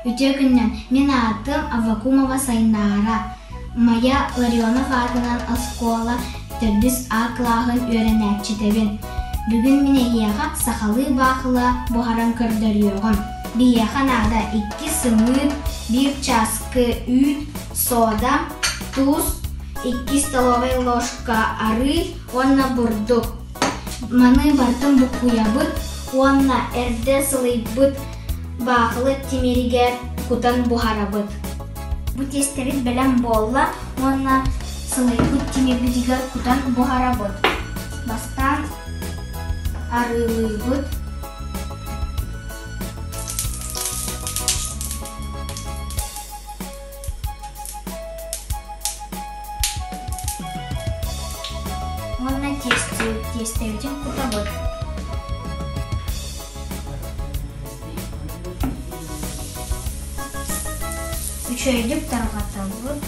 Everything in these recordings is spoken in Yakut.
Үтүө күнүнэн! Мин аатым Аввакумова Сайнаара. Майа Ларионов аатынан оскуола төрдүс А кылааһын үөрэнээччитэбин. Бүгүн мин эһиэхэ сахалыы баахыла буһаран көрдөрүөҕүм. Биһиэхэ наада икки сымыыт, биир чааскы үүт, сода, туус, икки столовай ложка арыы уонна бурдук. Маны барытын буккуйабыт уонна эрдэ сылыйбыт баахылы тимиригэр кутан буһарабыт. Бу тиэстэбит бэлэм буолла уонна сылыйбыт тимирбитигэр кутан буһарабыт. Бастаан арыылыыбыт. Уонна тиэстэбитин кутабыт. Үчүгэйдик тарҕатабыт.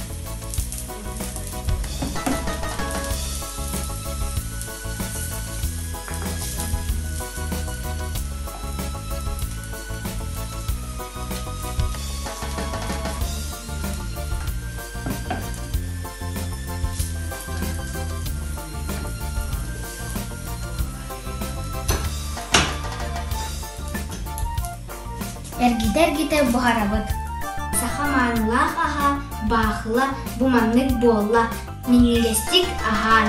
Эргитэ-эргитэ буһарабыт. Саха маанылаах аһа, баахыла бу маннык буолла. Минньигэстик аһаан.